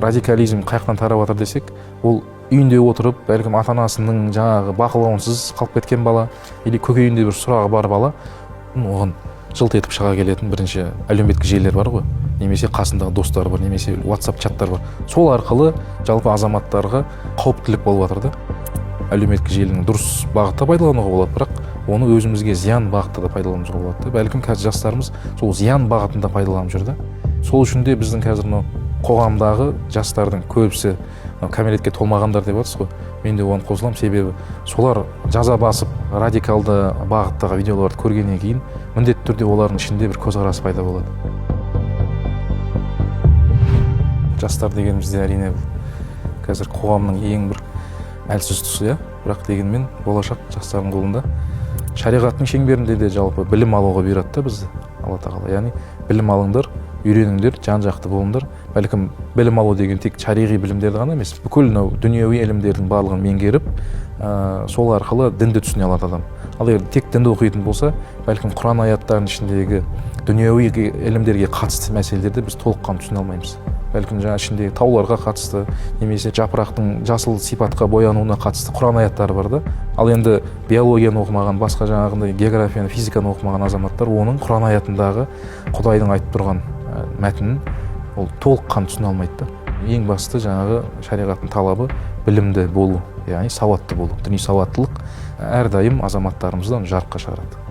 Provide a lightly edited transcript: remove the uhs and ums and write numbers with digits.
Радикализм қай жақтан тарап жатыр десек, ол үйінде отырып, бәлкім, ата анасының жаңағы бақылауынсыз қалып кеткен бала или көкейінде бір сұрағы бар бала, оған жылт етіп шыға келетін бірінші әлеуметтік желілер бар ғой, немесе қасындағы достары бар, немесе WhatsApp чаттар бар. Сол арқылы жалпы азаматтарға қауіптілік болып жатыр да. Әлеуметтік желіні дұрыс бағытта пайдалануға болады, бірақ оны өзімізге зиян бағытта да пайдалануға болады да. Бәлкім, қазір жастарымыз сол зиян бағытында пайдаланып жүр да. Сол үшін де біздің қазір мынау қоғамдағы жастардың көбісі мынау кәмелетке толмағандар деп жатырсыз ғой, мен де оған қосыламын. Себебі солар жаза басып, радикалды бағыттағы видеоларды көргеннен кейін міндетті түрде олардың ішінде бір көзқарас пайда болады. Жастар дегенімізде, әрине, қазір қоғамның ең бір әлсіз тұсы, иә. Бірақ дегенмен болашақ жастардың қолында. Шариғаттың шеңберінде де жалпы білім алуға бұйырады да бізді Алла тағала. Яғни білім алыңдар, үйреніңдер, жан жақты болыңдар. Бәлкім, білім алу деген тек шариғи білімдерді ғана емес, бүкіл мынау дүниеуи ілімдердің барлығын меңгеріп, сол арқылы дінді түсіне алады адам. Ал егер тек дінді оқитын болса, бәлкім, Құран аяттарының ішіндегі дүниеуи ілімдерге қатысты мәселелерді біз толыққанды түсіне алмаймыз. Бәлкім, жаңа ішіндегі тауларға қатысты немесе жапырақтың жасыл сипатқа боянуына қатысты Құран аяттары бар да. Ал енді биологияны оқымаған, басқа жаңағындай географияны, физиканы оқымаған азаматтар оның Құран аятындағы Құдайдың айтып тұрған мәтінін ол толыққанды түсіне алмайды да. Ең басты жаңағы шариғаттың талабы — білімді болу, яғни сауатты болу. Діни сауаттылық әрдайым азаматтарымызды жарыққа шығарады.